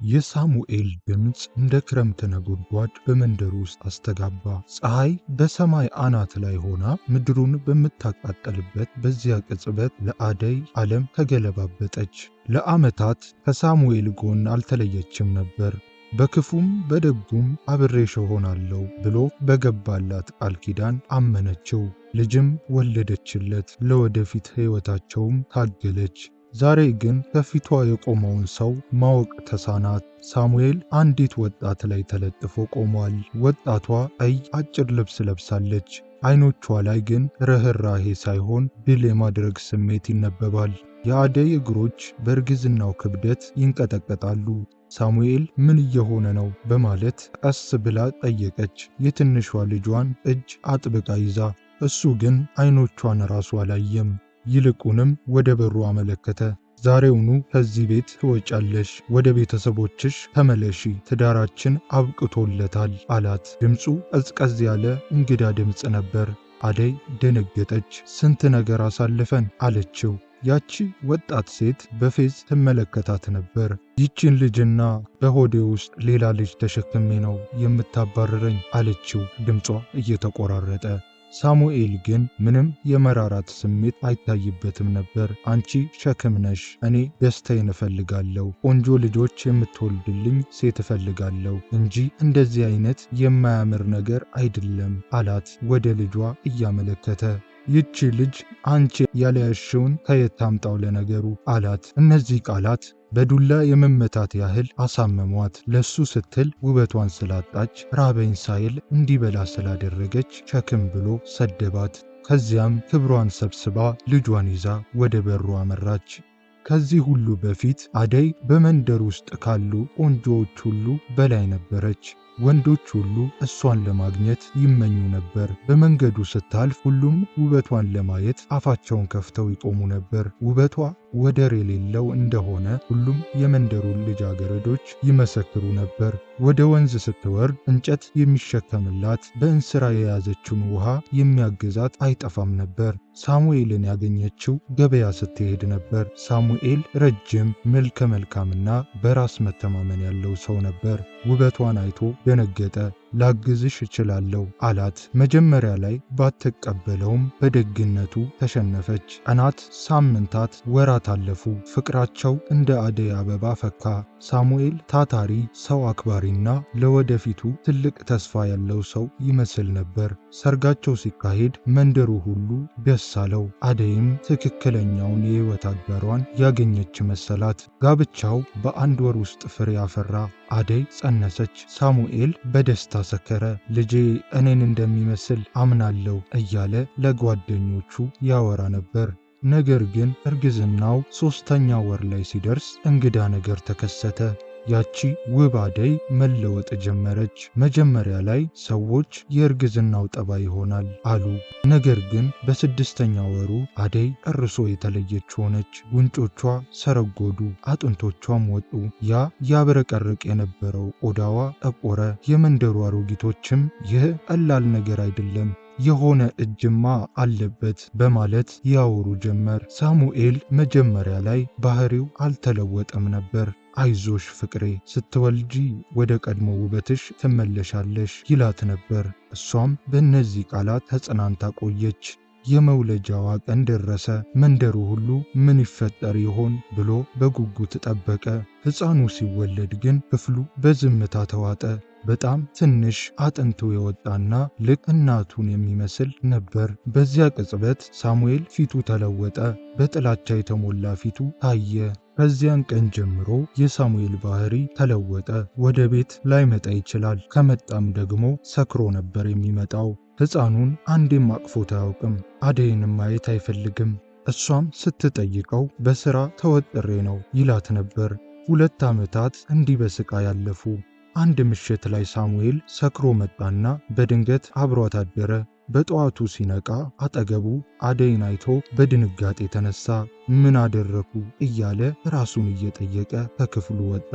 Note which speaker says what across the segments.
Speaker 1: የሳሙኤል ድምፅ እንደ ክረምት ነጎድጓድ በመንደሩ ውስጥ አስተጋባ። ፀሐይ በሰማይ አናት ላይ ሆና ምድሩን በምታቃጠልበት በዚያ ቅጽበት ለአደይ ዓለም ተገለባበጠች። ለዓመታት ከሳሙኤል ጎን አልተለየችም ነበር። በክፉም በደጉም አብሬሽ እሆናለሁ ብሎ በገባላት ቃል ኪዳን አመነችው። ልጅም ወለደችለት። ለወደፊት ሕይወታቸውም ታገለች። ዛሬ ግን ከፊቷ የቆመውን ሰው ማወቅ ተሳናት። ሳሙኤል አንዲት ወጣት ላይ ተለጥፎ ቆሟል። ወጣቷ ቀይ አጭር ልብስ ለብሳለች። አይኖቿ ላይ ግን ርኅራሄ ሳይሆን ድል የማድረግ ስሜት ይነበባል። የአደይ እግሮች በእርግዝናው ክብደት ይንቀጠቀጣሉ። ሳሙኤል ምን እየሆነ ነው በማለት ቀስ ብላ ጠየቀች፣ የትንሿ ልጇን እጅ አጥብቃ ይዛ። እሱ ግን አይኖቿን ራሱ አላየም። ይልቁንም ወደ በሩ አመለከተ። ዛሬውኑ ከዚህ ቤት ትወጫለሽ፣ ወደ ቤተሰቦችሽ ተመለሺ፣ ትዳራችን አብቅቶለታል አላት። ድምፁ ቀዝቀዝ ያለ እንግዳ ድምፅ ነበር። አደይ ደነገጠች። ስንት ነገር አሳልፈን አለችው። ያቺ ወጣት ሴት በፌዝ ትመለከታት ነበር። ይቺን ልጅና በሆዴ ውስጥ ሌላ ልጅ ተሸክሜ ነው የምታባርረኝ አለችው፣ ድምጿ እየተቆራረጠ። ሳሙኤል ግን ምንም የመራራት ስሜት አይታይበትም ነበር። አንቺ ሸክም ነሽ፣ እኔ ደስታዬን እፈልጋለሁ፣ ቆንጆ ልጆች የምትወልድልኝ ሴት እፈልጋለሁ እንጂ እንደዚህ አይነት የማያምር ነገር አይደለም አላት፣ ወደ ልጇ እያመለከተ። ይቺ ልጅ አንቺ ያልያዝሽውን ከየት ታምጣው ለነገሩ አላት። እነዚህ ቃላት በዱላ የመመታት ያህል አሳመሟት። ለሱ ስትል ውበቷን ስላጣች፣ ራበኝ ሳይል እንዲበላ ስላደረገች ሸክም ብሎ ሰደባት። ከዚያም ክብሯን ሰብስባ ልጇን ይዛ ወደ በሩ አመራች። ከዚህ ሁሉ በፊት አደይ በመንደር ውስጥ ካሉ ቆንጆዎች ሁሉ በላይ ነበረች። ወንዶች ሁሉ እሷን ለማግኘት ይመኙ ነበር። በመንገዱ ስታልፍ ሁሉም ውበቷን ለማየት አፋቸውን ከፍተው ይቆሙ ነበር። ውበቷ ወደር የሌለው እንደሆነ ሁሉም የመንደሩን ልጃገረዶች ይመሰክሩ ነበር። ወደ ወንዝ ስትወርድ እንጨት የሚሸከምላት፣ በእንስራ የያዘችውን ውሃ የሚያግዛት አይጠፋም ነበር። ሳሙኤልን ያገኘችው ገበያ ስትሄድ ነበር። ሳሙኤል ረጅም፣ መልከ መልካምና በራስ መተማመን ያለው ሰው ነበር። ውበቷን አይቶ ደነገጠ። ላግዝሽ እችላለሁ አላት። መጀመሪያ ላይ ባትቀበለውም በደግነቱ ተሸነፈች። ቀናት፣ ሳምንታት፣ ወራት አለፉ። ፍቅራቸው እንደ አደይ አበባ ፈካ። ሳሙኤል ታታሪ፣ ሰው አክባሪና ለወደፊቱ ትልቅ ተስፋ ያለው ሰው ይመስል ነበር። ሰርጋቸው ሲካሄድ መንደሩ ሁሉ ደስ አለው። አደይም ትክክለኛውን የሕይወት አጋሯን ያገኘች መሰላት። ጋብቻው በአንድ ወር ውስጥ ፍሬ አፈራ። አደይ ጸነሰች። ሳሙኤል በደስታ ሰከረ። ልጄ እኔን እንደሚመስል አምናለሁ እያለ ለጓደኞቹ ያወራ ነበር። ነገር ግን እርግዝናው 3ኛ ወር ላይ ሲደርስ እንግዳ ነገር ተከሰተ። ያቺ ውብ አደይ መለወጥ ጀመረች። መጀመሪያ ላይ ሰዎች የእርግዝናው ጠባይ ይሆናል አሉ። ነገር ግን በ6ኛ ወሩ አደይ ጨርሶ የተለየች ሆነች። ጉንጮቿ ሰረጎዱ፣ አጥንቶቿም ወጡ። ያ ያብረቀርቅ የነበረው ቆዳዋ ጠቆረ። የመንደሩ አሮጊቶችም ይህ ቀላል ነገር አይደለም፣ የሆነ እጅማ አለበት በማለት ያወሩ ጀመር። ሳሙኤል መጀመሪያ ላይ ባህሪው አልተለወጠም ነበር። አይዞሽ ፍቅሬ፣ ስትወልጂ ወደ ቀድሞ ውበትሽ ትመለሻለሽ ይላት ነበር። እሷም በእነዚህ ቃላት ተጽናንታ ቆየች። የመውለጃዋ ቀን ደረሰ። መንደሩ ሁሉ ምን ይፈጠር ይሆን ብሎ በጉጉት ጠበቀ። ሕፃኑ ሲወለድ ግን ክፍሉ በዝምታ ተዋጠ። በጣም ትንሽ፣ አጥንቱ የወጣና ልክ እናቱን የሚመስል ነበር። በዚያ ቅጽበት ሳሙኤል ፊቱ ተለወጠ። በጥላቻ የተሞላ ፊቱ ታየ። ከዚያን ቀን ጀምሮ የሳሙኤል ባህሪ ተለወጠ። ወደ ቤት ላይመጣ ይችላል። ከመጣም ደግሞ ሰክሮ ነበር የሚመጣው። ሕፃኑን አንዴም አቅፎት አያውቅም። አደይንም ማየት አይፈልግም። እሷም ስትጠይቀው በሥራ ተወጥሬ ነው ይላት ነበር። 2 ዓመታት እንዲህ በስቃይ ያለፉ። አንድ ምሽት ላይ ሳሙኤል ሰክሮ መጣና በድንገት አብሯት አደረ። በጠዋቱ ሲነቃ አጠገቡ አደይን አይቶ በድንጋጤ ተነሳ። ምን አደረኩ እያለ ራሱን እየጠየቀ ከክፍሉ ወጣ።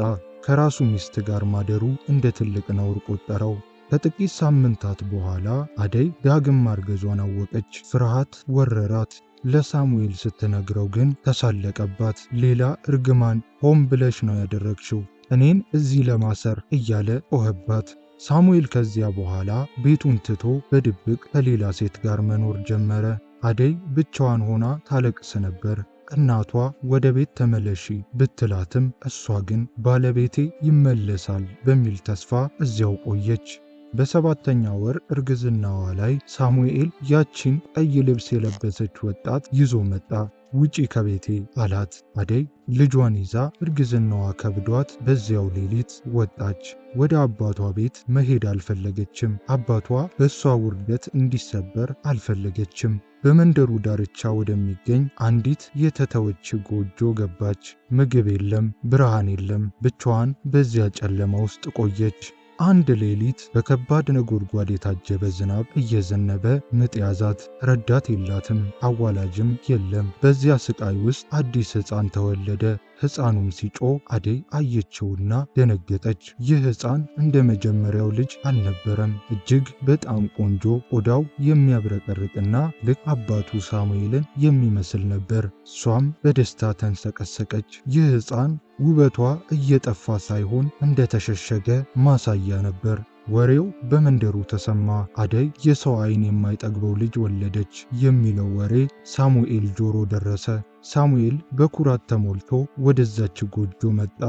Speaker 1: ከራሱ ሚስት ጋር ማደሩ እንደ ትልቅ ነውር ቆጠረው። ከጥቂት ሳምንታት በኋላ አደይ ዳግም ማርገዟን አወቀች። ፍርሃት ወረራት። ለሳሙኤል ስትነግረው ግን ተሳለቀባት። ሌላ እርግማን ሆን ብለሽ ነው ያደረግሽው፣ እኔን እዚህ ለማሰር እያለ ጮኸባት። ሳሙኤል ከዚያ በኋላ ቤቱን ትቶ በድብቅ ከሌላ ሴት ጋር መኖር ጀመረ። አደይ ብቻዋን ሆና ታለቅስ ነበር። እናቷ ወደ ቤት ተመለሺ ብትላትም እሷ ግን ባለቤቴ ይመለሳል በሚል ተስፋ እዚያው ቆየች። በሰባተኛ ወር እርግዝናዋ ላይ ሳሙኤል ያቺን ቀይ ልብስ የለበሰች ወጣት ይዞ መጣ። ውጪ ከቤቴ አላት። አደይ ልጇን ይዛ እርግዝናዋ ከብዷት በዚያው ሌሊት ወጣች። ወደ አባቷ ቤት መሄድ አልፈለገችም። አባቷ በእሷ ውርደት እንዲሰበር አልፈለገችም። በመንደሩ ዳርቻ ወደሚገኝ አንዲት የተተወች ጎጆ ገባች። ምግብ የለም፣ ብርሃን የለም። ብቻዋን በዚያ ጨለማ ውስጥ ቆየች። አንድ ሌሊት በከባድ ነጎድጓድ የታጀበ ዝናብ እየዘነበ ምጥ ያዛት። ረዳት የላትም፣ አዋላጅም የለም። በዚያ ስቃይ ውስጥ አዲስ ሕፃን ተወለደ። ሕፃኑም ሲጮህ አደይ አየችውና ደነገጠች። ይህ ሕፃን እንደ መጀመሪያው ልጅ አልነበረም። እጅግ በጣም ቆንጆ፣ ቆዳው የሚያብረቀርቅና ልክ አባቱ ሳሙኤልን የሚመስል ነበር። እሷም በደስታ ተንሰቀሰቀች። ይህ ሕፃን ውበቷ እየጠፋ ሳይሆን እንደተሸሸገ ማሳያ ነበር። ወሬው በመንደሩ ተሰማ። አደይ የሰው ዓይን የማይጠግበው ልጅ ወለደች የሚለው ወሬ ሳሙኤል ጆሮ ደረሰ። ሳሙኤል በኩራት ተሞልቶ ወደዛች ጎጆ መጣ።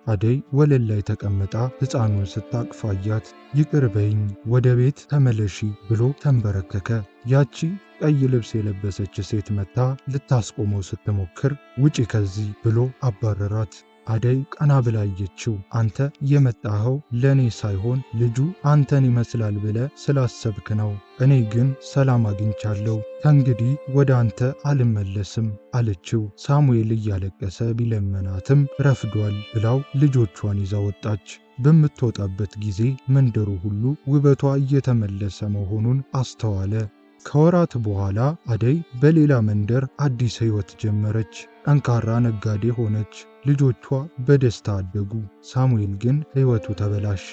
Speaker 1: አደይ ወለል ላይ ተቀምጣ ሕፃኑን ስታቅፋያት ይቅር በይኝ፣ ወደ ቤት ተመለሺ ብሎ ተንበረከከ። ያቺ ቀይ ልብስ የለበሰች ሴት መታ ልታስቆመው ስትሞክር ውጪ ከዚህ ብሎ አባረራት። አደይ ቀና ብላ አየችው። አንተ የመጣኸው ለእኔ ሳይሆን ልጁ አንተን ይመስላል ብለ ስላሰብክ ነው። እኔ ግን ሰላም አግኝቻለሁ። ከእንግዲህ ወደ አንተ አልመለስም አለችው። ሳሙኤል እያለቀሰ ቢለመናትም ረፍዷል ብላው ልጆቿን ይዛ ወጣች። በምትወጣበት ጊዜ መንደሩ ሁሉ ውበቷ እየተመለሰ መሆኑን አስተዋለ። ከወራት በኋላ አደይ በሌላ መንደር አዲስ ሕይወት ጀመረች። ጠንካራ ነጋዴ ሆነች። ልጆቿ በደስታ አደጉ። ሳሙኤል ግን ሕይወቱ ተበላሸ።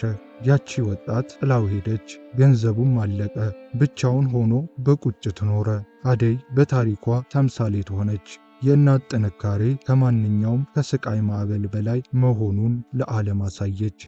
Speaker 1: ያቺ ወጣት ጥላው ሄደች፣ ገንዘቡም አለቀ። ብቻውን ሆኖ በቁጭት ኖረ። አደይ በታሪኳ ተምሳሌት ሆነች። የእናት ጥንካሬ ከማንኛውም ከስቃይ ማዕበል በላይ መሆኑን ለዓለም አሳየች።